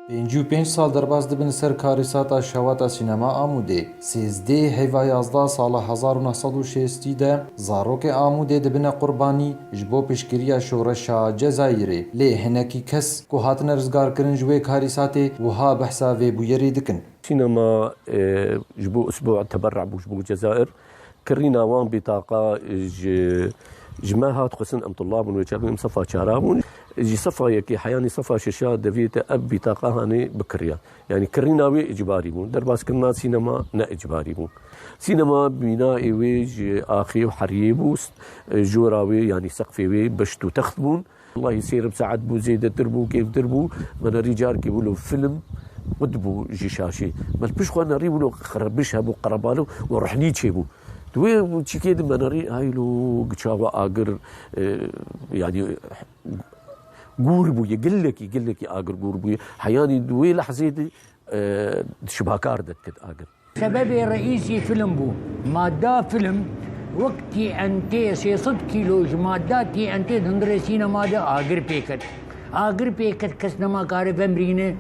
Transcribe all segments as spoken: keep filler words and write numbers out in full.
Pêncî û pênc sal derbas dibin li ser karîsata şewata sînema Amûdê. Sêzdehê heyva yazdeh sala hezar û neh sed û şêstî de zarokê Amûdê dibine qurbanî ji bo piştgiriya şoreşa Cezayirê. Lê hinekî kes ku hatine rizgarkirin ji wê karîsatê wiha behsa vê bûyerê dikin. Sînema, e, ji bo usbû teberra bû ji bo Cezayir. Kirîna wan bîtaqa ji, ji me hat xwestin, em tulab bûn, wê çaxê em sefa çara bûn. Ji sefa yekê heyanî sefa şeşa deviyê te ev bîtaqa hanê bikiriya. Yanî kirîna wê icbarî bûn. Derbaskirina sînema ne icbarî bûn. Sînema bînayê wê ji axê û heriyê bû, jora wê, yanî seqfê wê beşt û text bûn. Wellahî sêr bi saet bû, zêdetir bû, kêftir bû. Me nerî carkê wilo film qut bû ji şaşê. Me li pişt xwe nerî wilo xrebiş hebû, qerebalo û ruhnî çêbû. Di wê çîkê de me nerî haylo giça we agir, e, yanî gûr bûye, gelekî, gelekî agir gûr bûye. Heyanî di wê lehzê de, e, şibakar derket agir. Sebebê reîsî film bû. Madda film wek T N T sê sed kîlo ji madda T N T di hundirê sînema de agir pê ket. Agir pê ket, kes nema kare vemirîne.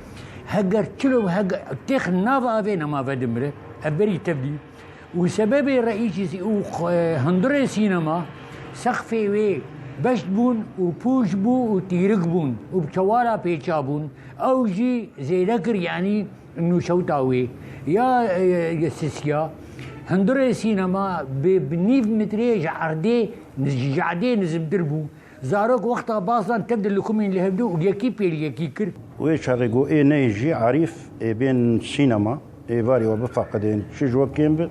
Heger çilo, heger têx nav avê nema vedimire. Ev berî tevdî. Û sebebê reîsî û xwe-, hundirê sînema sexfê wê beşt bûn û pûç bû û tîrik bûn û bi çewala pêça bûn. Ew jî zêde kir, yanî nûşewta wê ya, e, sisiya. Hundirê sînema bi, bi nîv metrê ji erdê, ji erdê nizimtir bû. Zarok wexta baz dan tev di likumên li hevdû û yekî pêl yekî kir. Wê çaxê got, ê neyê jî Arîf, ê bên sînema, ê varê we bifeqidên, çi ji we kêm bi,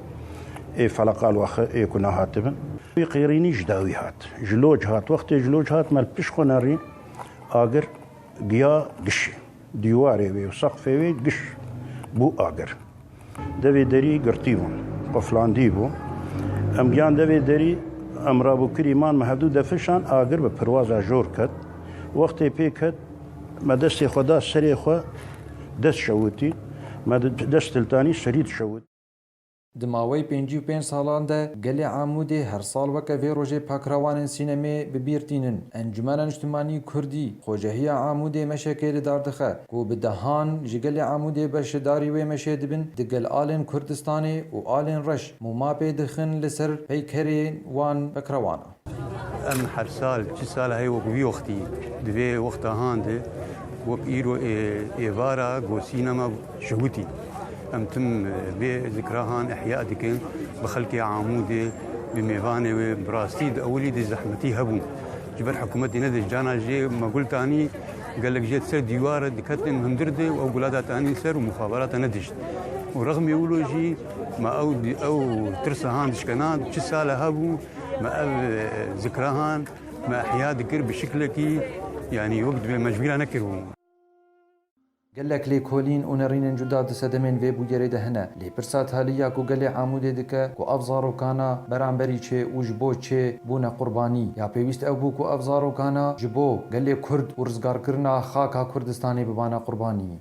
ê feleqa li we xe, ê ku nehatibin. Wî qêrînî ji dawî hat. Ji loc hat. Wextê ji loc hat, me li pişt xwe nerî agir giya gişê. Dîwarê wê û seqfê wê giş bû agir. Devê derî girtî bûn, quflandî bû. Em giyan devê derî, em rabûkirî man, me hevdû defişan, agir bi pirwaza jor ket. Wextê pê ket, me destê xwe da serê xwe, dest şewitî, me di-, dest tiltanî, serî dişewit. Di maweyê pêncî û pênc salan de gelê Amûdê her sal weke vê rojê pakrewanên sînemê bi bîr tînin. Encûmena Niştimanî Kurdî Xocehiya Amûdê meşekê li dar dixe ku bi dehan ji gelê Amûdê beşdarî wê meşê dibin, di gel alên Kurdistanê û alên reş mûma pê dixin li ser peykerên wan pakrewana. Em her sal, çi sala heye wek vî wextî, di vê wexta han de, wek îro ê-, êvara go sînema şewitî. Em tim, e, vê zikrahan ihya dikin, bi xelkê Amûdê, bi mêvanê wê, bi rastî di ewilî de zehmetî hebû. Ji ber hikûmetê nedişt, cana jê me gul tanî, gelek jê ser dîwar diketin hundir de û ew gula datanîn ser û muxaberata nedişt. Û rexmê wilo jî me ew di-, ew tirsa han dişkena, çi sala hebû, me ev, e, zikrahan, me ihya dikir bi şiklekî, yanî wek divê me ji bîra nekiribû. Gelek lêkolîn û nerînên cuda di sedemên vê bûyerê de hene. Lê pirsa talî ya ku gelê Amûdê dike ku ev zarokana beramberî çê û ji bo çê bûne qurbanî. Ya pêwîst ew bû ku ev zarokana ji bo gelê Kurd û rizgarkirina xaka Kurdistanê bibane qurbanî.